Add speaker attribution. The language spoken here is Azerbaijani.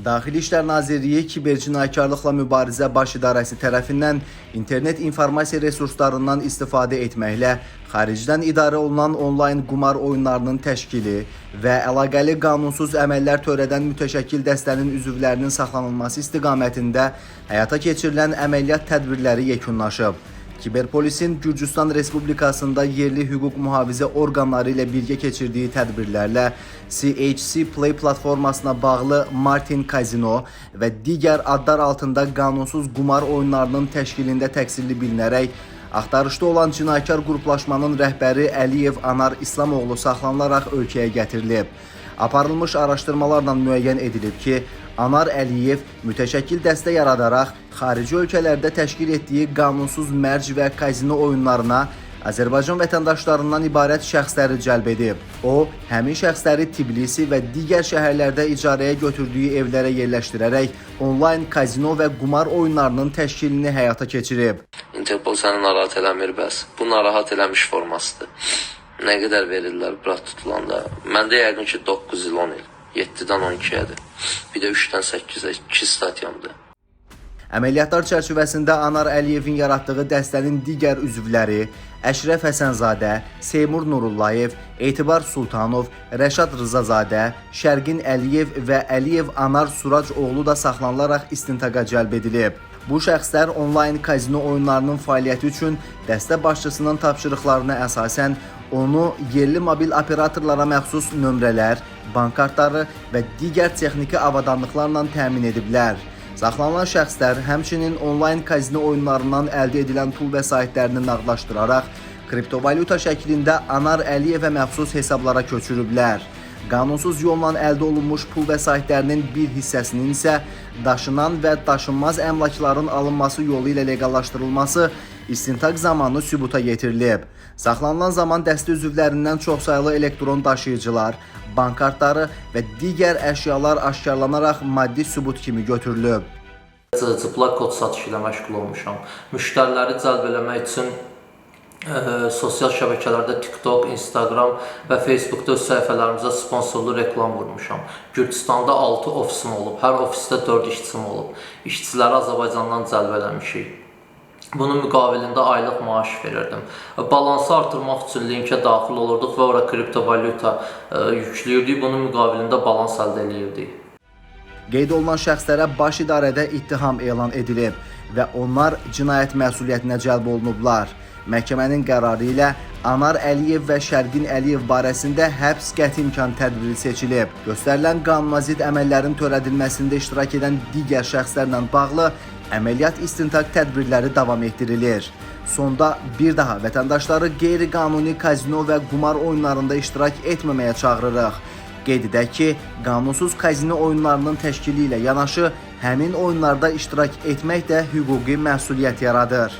Speaker 1: Daxili İşlər Nazirliyi Kiber Cinayətkarlıqla Mübarizə Baş İdarəsi tərəfindən internet informasiya resurslarından istifadə etməklə xaricdən idarə olunan onlayn qumar oyunlarının təşkili və əlaqəli qanunsuz əməllər törədən mütəşəkkil dəstənin üzvlərinin saxlanılması istiqamətində həyata keçirilən əməliyyat tədbirləri yekunlaşıb. Kiberpolisin Gürcüstan Respublikasında yerli hüquq mühafizə orqanları ilə birgə keçirdiyi tədbirlərlə CHC Play platformasına bağlı Martin Casino və digər adlar altında qanunsuz qumar oyunlarının təşkilində təqsirli bilinərək axtarışda olan cinayətkar qruplaşmanın rəhbəri Əliyev Anar İslamoğlu saxlanılaraq ölkəyə gətirilib. Aparılmış araşdırmalarla müəyyən edilib ki, Anar Əliyev mütəşəkkil dəstə yaradaraq xarici ölkələrdə təşkil etdiyi qanunsuz mərc və kazino oyunlarına Azərbaycan vətəndaşlarından ibarət şəxsləri cəlb edib. O, həmin şəxsləri Tbilisi və digər şəhərlərdə icarəyə götürdüyü evlərə yerləşdirərək onlayn kazino və qumar oyunlarının təşkilini həyata keçirib.
Speaker 2: Interpol səni narahat eləmir bəs. Bu narahat eləmiş formasıdır. Nə qədər verirlər brat tutulanda? Məndə yəqin ki 9 il, 10 il. 7-dən 12-yədir. Bir də 3-dən 8-ə 2 statiyamdır.
Speaker 1: Əməliyyatlar çərçivəsində Anar Əliyevin yaratdığı dəstənin digər üzvləri Əşrəf Həsənzadə, Seymur Nurullayev, Etibar Sultanov, Rəşad Rızazadə, Şərqin Əliyev və Əliyev Anar Surac oğlu da saxlanılaraq istintaqa cəlb edilib. Bu şəxslər onlayn kazino oyunlarının fəaliyyəti üçün dəstə başçısının tapşırıqlarına əsasən onu yerli mobil operatorlara məxsus nömrələr, bank kartları və digər texniki avadanlıqlarla təmin ediblər. Saxlanılan şəxslər həmçinin onlayn kazino oyunlarından əldə edilən pul vəsaitlərini nağdlaşdıraraq kriptovalyuta şəklində Anar Əliyevə məxsus hesablara köçürüblər. Qanunsuz yolla əldə olunmuş pul vəsaitlərinin bir hissəsinin isə daşınan və daşınmaz əmlakların alınması yolu ilə leqallaşdırılması istintaq zamanı sübuta yetirilib. Saxlanılan zaman dəstə üzvlərindən çoxsaylı elektron daşıyıcılar, bank kartları və digər əşyalar aşkarlanaraq maddi sübut kimi götürülüb.
Speaker 2: Cıplaq kod satışı ilə məşğul olmuşam. Müştəriləri cəlb eləmək üçün sosial şəbəkələrdə TikTok, Instagram və Facebookda öz səhifələrimizə sponsorlu reklam vurmuşam. Gürcüstanda 6 ofisim olub. Hər ofisdə 4 işçim olub. İşçiləri Azərbaycandan cəlb eləmişik. Bunun müqabilində aylıq maaş verirdim. Balansı artırmaq üçün linkə daxil olurduq və ora kriptovalyuta yükləyirdik. Bunun müqabilində balans əldə eləyirdik.
Speaker 1: Qeyd olunan şəxslərə baş idarədə ittiham elan edilib və onlar cinayət məsuliyyətinə cəlb olunublar. Məhkəmənin qərarı ilə Anar Əliyev və Şərqin Əliyev barəsində həbs qəti imkan tədbiri seçilib. Göstərilən qanuna zidd əməllərin törədilməsində iştirak edən digər şəxslərlə bağlı əməliyyat istintaq tədbirləri davam etdirilir. Sonda bir daha vətəndaşları qeyri-qanuni kazino və qumar oyunlarında iştirak etməməyə çağırırıq. Qeyd edək ki, qanunsuz kazino oyunlarının təşkili ilə yanaşı həmin oyunlarda iştirak etmək də hüquqi məsuliyyət yaradır.